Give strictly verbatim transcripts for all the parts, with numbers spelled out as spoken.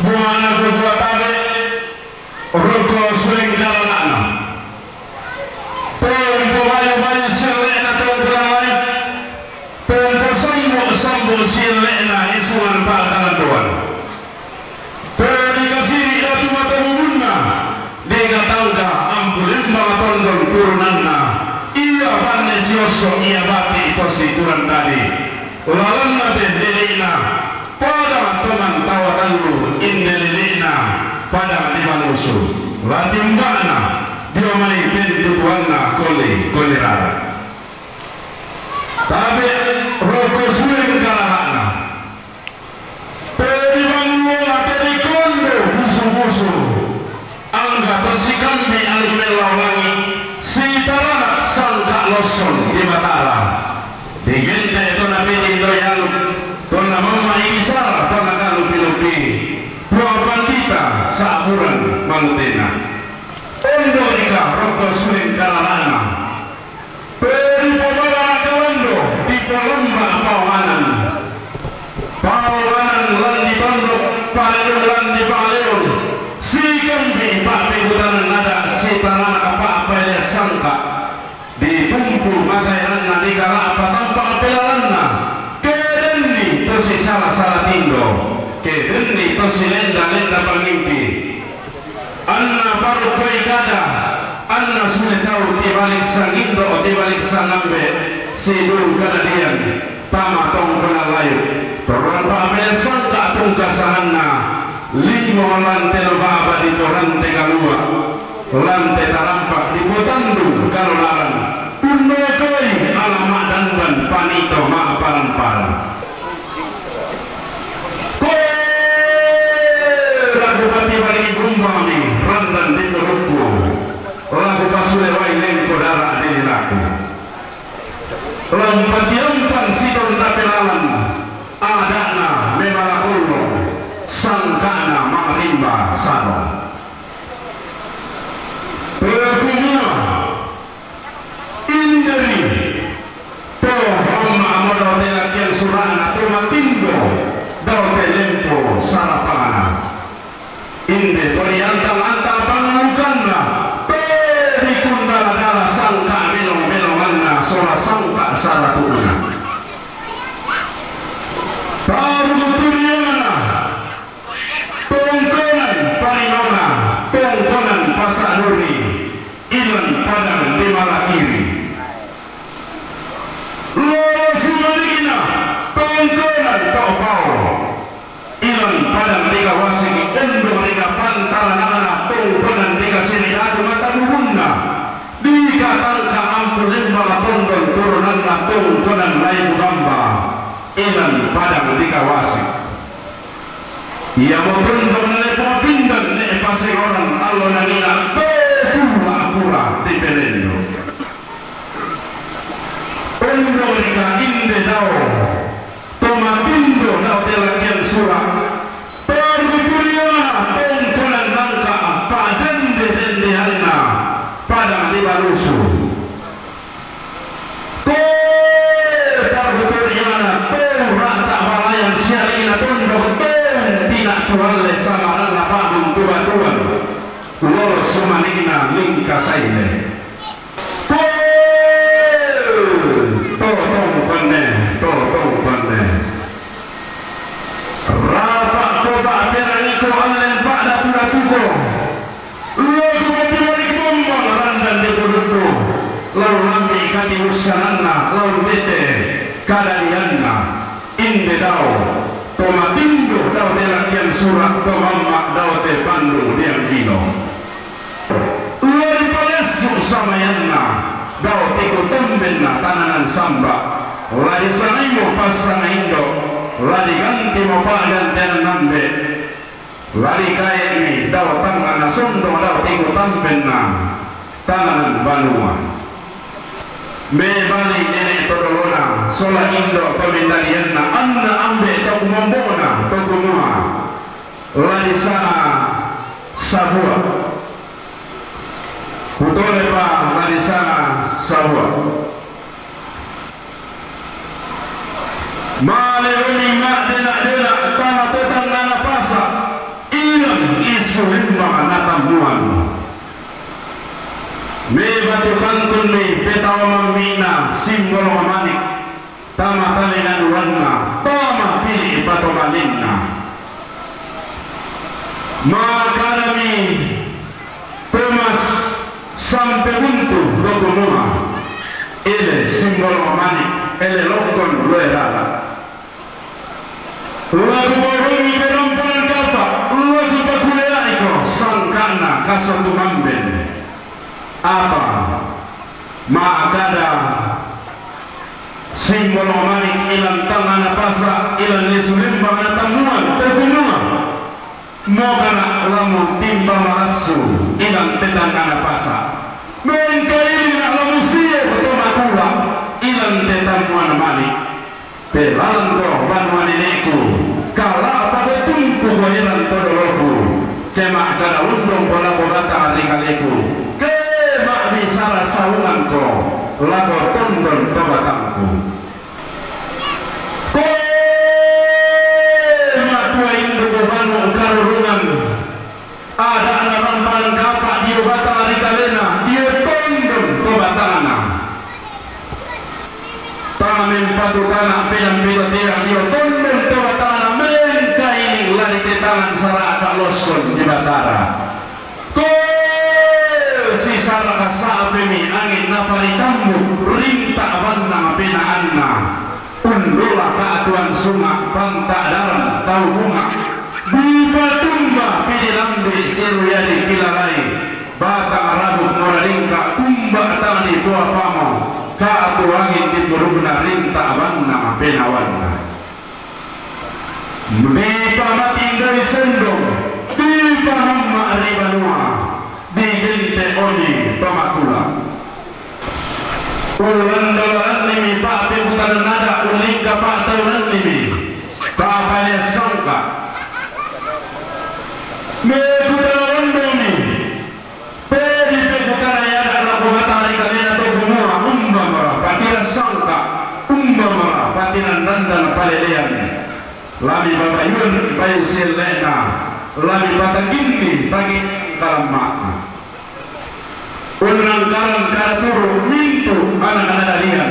Buana ko kua tabe, roko suleng kalalana. Tompo bayu-bayu sirena tompo lalai. Tompo sambo-sambo sirena isungan pakalandoan. Pedi kasiri datu mata bubunna. Dega tangka ampu lemba tondon turunanna. Ia banne siosso ia bati tosi turang tadi. Lalanna te lele'na. Pada toman tawa tallu inde lele'na pada dibalusu. Latimba'na dio mai pentutuanna koli, koli rara. Tabe roko suleng kalalana. Pedi banguona pedi kondo busu-busu. Angga to sikambi alu mellau langi, sitarana sangka losson di Batara. Digente tona pedi to yalu, tona mamma ibisara tona kalupi-lupi. Puang pandita saburan malutena. Ondo rika roko suleng kalalana. Pedi pobala nakalondo di polomba paonganan. Paonganan landi tondok, paleon landi paleon. Sikambi pa'pebutanan nada sitarana kapa'pele sangka. Di pumpu mataeranna di kala'pa tampa pelalanna. Kedenni tosi sala-sala tindo. Kedenni tosi lenda-lenda pangimpi. Anna parukkai kada, anna sule tau tibalik sangindo, tibalik sangambe, sidung kadadian, tama tongkona layu, torang pa'pele sangka tungka sanganna, limo lante lo baba di torante kalua, lante tarampak di potandung kalolarang, tunnokoi ala ma'dandan panito ma'paran-paran. Koe, laku pati bali gumbami randan di perutku, laku pasule wai lengko dara di lilaku. Lampati ampan siton tapelalan, ada'na memala kollong, sangka'na ma'rimba sano. Pekumua, Inderi, to mamma amo dao te lakian sura'na to matindo dao te lempo sarapana. Inde to riantang-antang pangalukanna, to rikundala-dala sangka belong-belonganna sola sangka saratu'na. Paru turiana, Tongkonan parinona, tongkonan pasa'duri, ilan padang di malakiri. Lolo sumalikna, tongkonan to'pao, ilan padang di kawasik, ondo rika pantaranana, tongkonan di kasiri datu mata bubunna, di katangka ampu lemba tondon turunanna, tongkonan lai bugamba, ilan padang di kawasik. Iamo tondok nalepo pindan ne pasengoran allo nangina to pura pura di pelendo. Ondo rika inde dao, to matindo dao te lakian sura, perguturiana tongkonan nangka padende-dendeanna padang di balusu. Koe parguturiana tau rata balayan sialina tondok tau tina tualle samaranna padung tubatuan. Lolo sumalikna mingka saile. Koe totong panne, totong panne. Rapa koba perangiko allen pada tudatuko. Lagu bati balik bombang randan di pudukku, lalu lambi kati ussananna, lalu bete kadadianna, inde dao, to matindo dao te lakian sura, to mamma dao te pandung dianggino. Lari palessu samayanna, dao te kutambenna tananan samba, lari sanaimo passana indo, lari gantimo pagantenan nambe, Lari kae'mi dao tangngana sondong dao tiku tampenna tananan banua. Mebali nene' to dolona sola indo' to mendalianna anna ambe' to kumombongna to kumua, lari sana sabua. Kutolepa lari sana sabua. Maleoni ma'dena'-dena' tana to tangngana pasa', Mammi'na Simbolong Manik, tama talinganuanna, tama pili' patomalinna. Makadami Tomas Sampebuntu, to kumua, ele Simbolong Manik, ele lokkon loe lala. La kuporongi kerampanan kapa, la kupakuleaiko sangka'na kaso tumamben. Apa ma'kada Simbolong Manik ilan tangngana pasa, ilan lisu lembang na tammuan, to kumua, mokana' lamu timba malassu ilan te tangngana pasa. Mengka ilinna' lamu sio to makula ilan te tammuan mali. Te lalangko banua nene'ku, kala'pa de tumpuko ilan to doloku, ke ma'kada ondongko lako batang ri kaleku, ke ma'bisara saunganko lako tondon to batangku. Koe matua induku banu karurungan, ada'na rampanan kapa dio batang ri kalena, dio tondon to batangna. Tama mempatu tana' pedang pito teang dio tondon to batangna, mengka iling la ditetangan sara'ka losson di Batara. Koe sisaraka sa'pemi angin naparitammu rinta' bannang penaanna. Undola ka'tuan sunga' panta' daran tau bunga'. Dipatumba pidi lambi' siruyadi kilalai. Batang rabuk moradingka kumba tang dipoapamo. Ka'tu angin dipurukna rinta' bannang penaanna. Dipamatindoi sendong, dipamamma' ri banua, digente' oni to makula. Ullandolannimi pa'pebutanan ada', ullingka pa'taunannimi pa'palian sangka'. Mekutana ondongmi, pe dipebutanai ada' lako batang ri kalena to kumua, umbamora patiran sangka', umbamora patiran dandan palelean. La mipabayuan bayu sielle'na, la mipatangginni tangi kalamma'na. Unnangkaran kada turu' mintu' ana'-ana' dalian,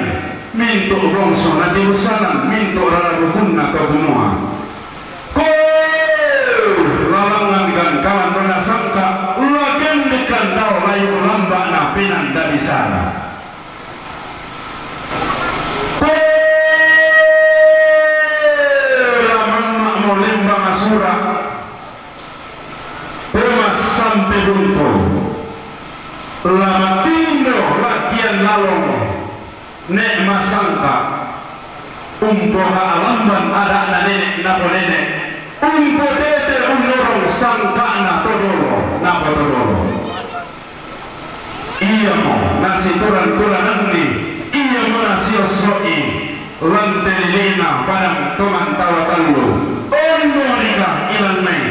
mintu' bongso natibusanan, mintu' rarabukunna to kumua. Koe lalangngan gangkalan dona sangka', la kendekkan dao layu lamba'na penanda bisara. Koe la mamma'mo lembang asura', Tomas Sampebuntu, la matindo lakkian lalong, ne' masangka', umpoka alamban ada'na nene' naponene', umpotete unnorong sangka'na to dolo napotodolo. Iamo nasituran-turananni, iamo nasiosso'i, lan te lili'na padang Tomantawa Tallu, ondorika ilan mai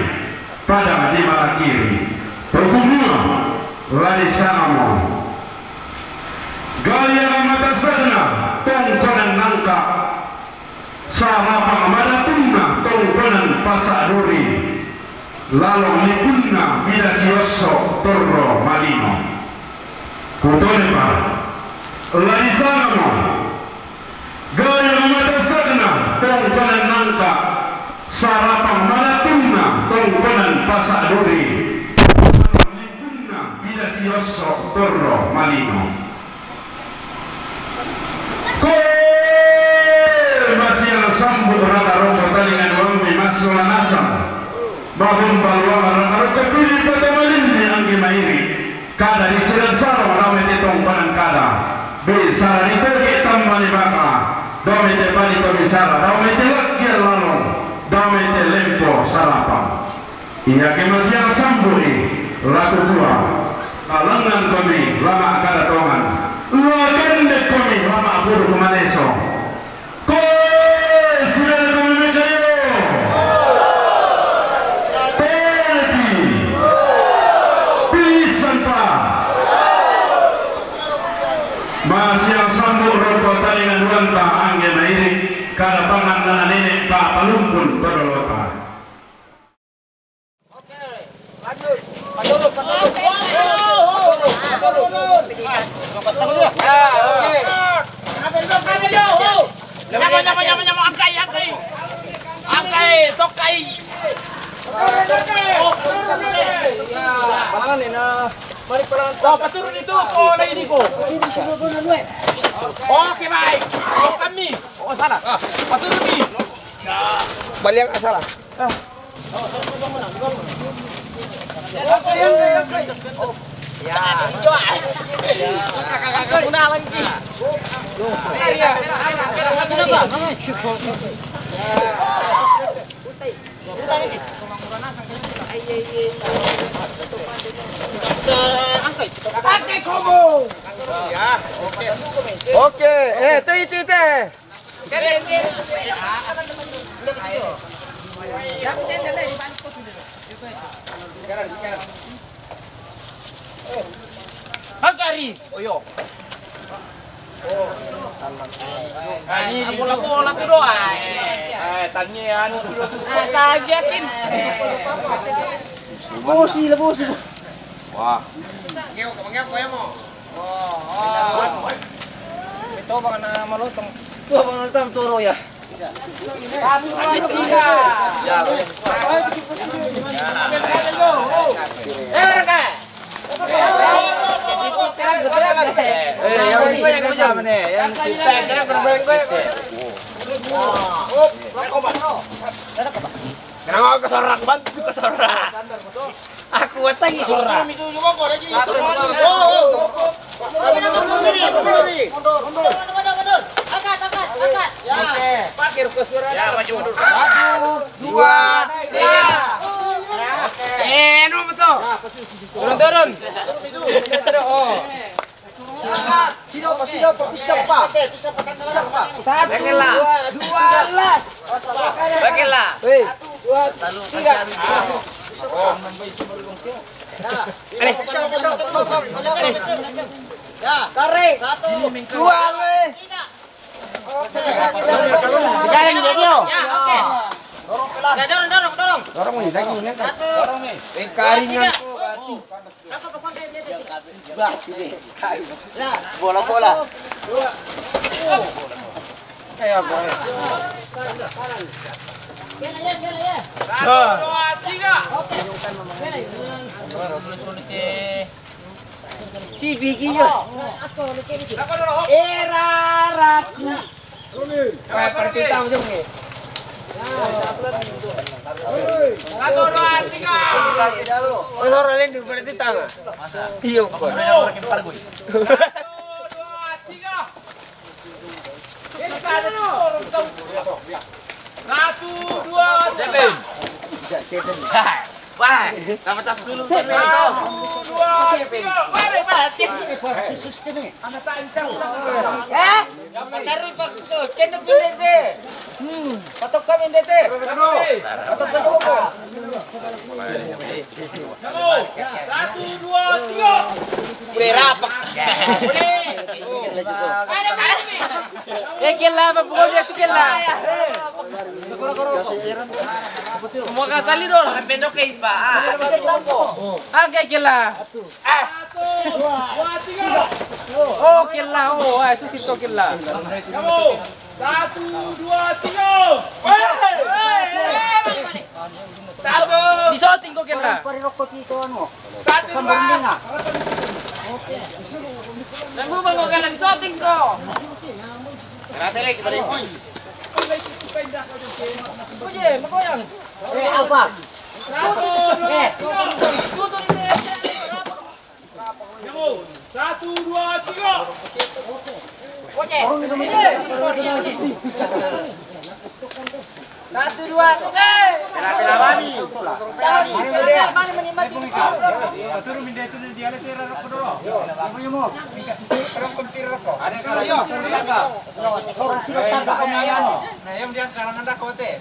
padang di Malakiri. To kumua, la disangamo Gayana matasa'na tongkonan nangka', sarapang madatunna tongkonan pasa' duri, lalong lipunna bida siosso torro malino. Kutolepa, la disangamo Gayana matasa'na tongkonan nangka', sarapang madatunna tongkonan pasa' duri, lalong lipunna bida siosso torro malino. Koe masiang sambu' raka roko talinganuammi massola nasang. Mabombal uang raka roko pili' patamalinni anggi mairi'. Kada di siran sarong dao mai te tongkonan kada. Bisara di toge' tammani baka. Dao mai te pali to bisara, dao mai te lakkian lalong, dao mai te lempo sarapang. Iake masiang sambu'i, la kukua, la langngankomi la ma'kada tongan, la kendekkomi la ma'puru' maleso. Koe sibellekomi mekayo. Tolepi. Pissanpa. Masiang sambu' roko talinganuanta angge mairi', kada pangan nana nene' pa'palumpun to dolota. Oke, lanjut. Padulu, padulu. Padulu, padulu. Ya, oke. Nyama, nyama, nyama, nyama, angkai, angkai. Angkai, tokai. Palangan ini, nah. Mari palangan. Oh, paturun itu, oh, lagi di ko. Oke, baik. Oh, kami. Oh, sana. Paturun ni. Balian asal. Oke, eh, itu, itu, itu. Hangkari. Oyo. Ani di bola-bola tu doa. Eh, tanya anu tu. Ah, tagiatin. Lebusi, lebusi. Wah. Ito bang na malutong. Ito bang na malutong turo ya. Kenapa kau kesorak? Bantu kesorak. Aku watangi sora. Pakir ke suara. Ya, maju mundur. Satu, dua, tiga. Eh, no, betul. Turun, turun. Turun, oh. Sino pa, sino pa, bisa pa. Bisa pa. Satu, dua, dua, las. Bakila. Hei. Dua, tiga. Tarik. Satu. Dua, le. Sekarang jadi yo. Dorong, dorong, dorong. Dorong ni, lagi ni. Satu. Dorong ni. Eh, karingan ko, batu. Bola-bola. Kayak apa? Si Bigi yo. Era ratu. Apa, partai tamu jom ni. Satu, dua, tiga. Oh, orang lain di partai tamu. Iyo, kau. Satu, dua, tiga. Satu, dua, tiga. Wah, nama tas dulu. Satu, dua, tiga. Mari, mati. Anak tak encang. Eh? Yang menaruh Pak Ketua, cendek dulu, deh. Patok kami, deh, deh. Patok kami, deh. Satu, dua, tiga. Boleh rapak. Boleh. Ada kami. Eh, kela, apa pukul dia tu kela? Semua kasali dong. Sampai tu ke iba. Oke, kela. Satu, dua, tiga. Oh, kela. Oh, ah, susi to kela. Kamu. Satu, dua, tiga. Satu. Di shooting ko kela. Satu, dua. Tunggu bang, ko kela di shooting ko. Rata lagi pada ini. Oye, magoyang. Eh, apa? Satu, dua, tiga. Satu, dua, tiga. Satu, dua, tiga. Turun minda itu dia le tira rokok dulu. Ibu, ibu. Rokok tira rokok. Ada kalau yo, turun lagi. Yo, turun sila tangga. Nah, yang dia kalangan dah kote.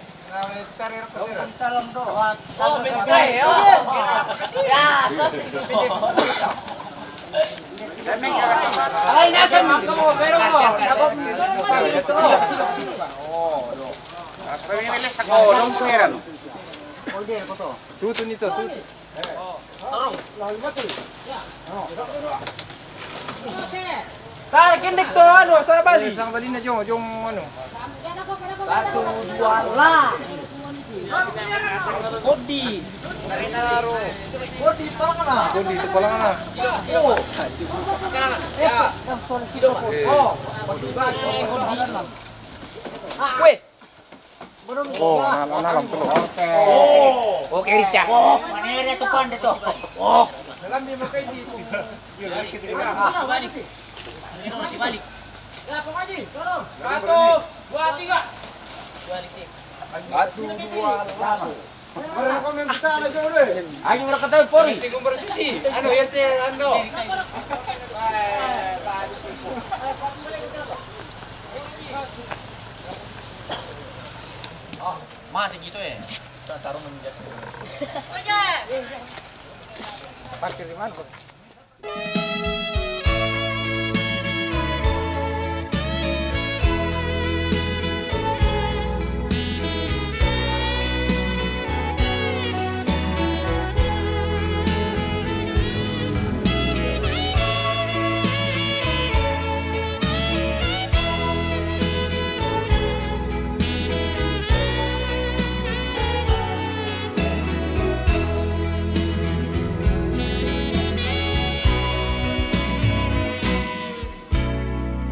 Tutu nito, tutu. Tarik kendek to, anu, sana bali. Sana bali na jong, jong, anu. Satu, dua, lah. Kodi. Kodi, tolong na. Kodi, tolong na. Oh. Eh, sorry, sorry. Oh. Weh. Oh, na, na, na, na. Oke. Oke, Rica. Oh, mana dia tuh, Pan, dia tuh? Oh. Balik. Balik. Satu, dua, tiga. Satu, dua, tiga. Ayo, mereka tahu, Pori. Tinggal bersusi. Anu, R T, anu. Oh, mati gitu ya. Saya taruh menjadi. Parkir di mana?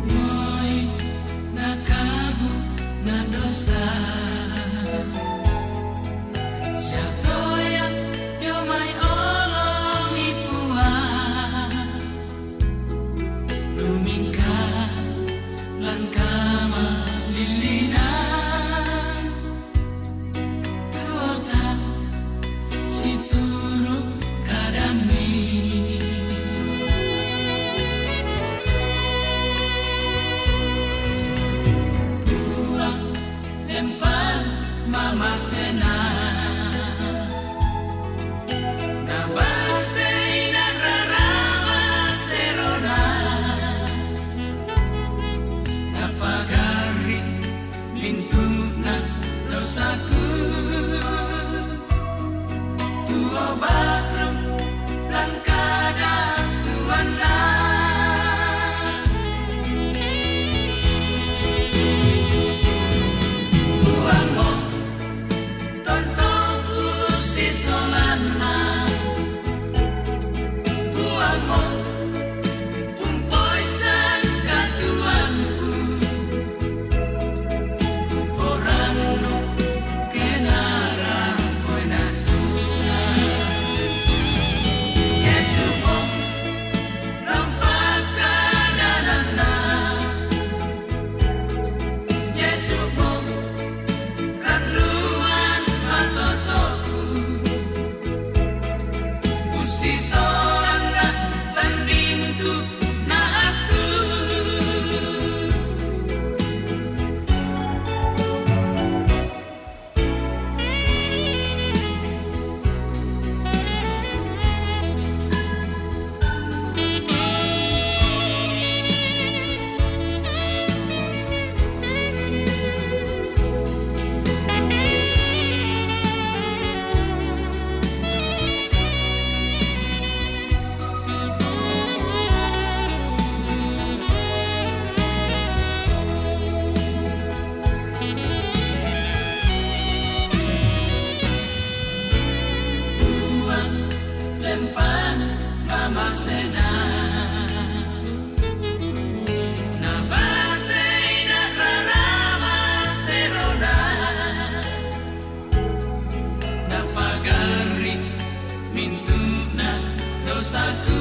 Moi, na kabu, na dosa. Siatoya, yo mai olo mi pua. Lumingka, langkama lilina. Tuota, situru kadami. Puang lempan mama sena. Na basei na rarama serona. Na pagari mintu'na dosaku. Tuo baru langkada tuanna. Puangmo, tontoku si solanna. Puangmo, umpoisan katuanku. Uporannu kenara koina susa. Yesumo, rampa kadananna. Yesumo, rannuan matotoku. Usisoanna lan mintu' na attu. Puang lempan mama sena. Na basei na rarama serona. Na pagari mintu'na dosaku.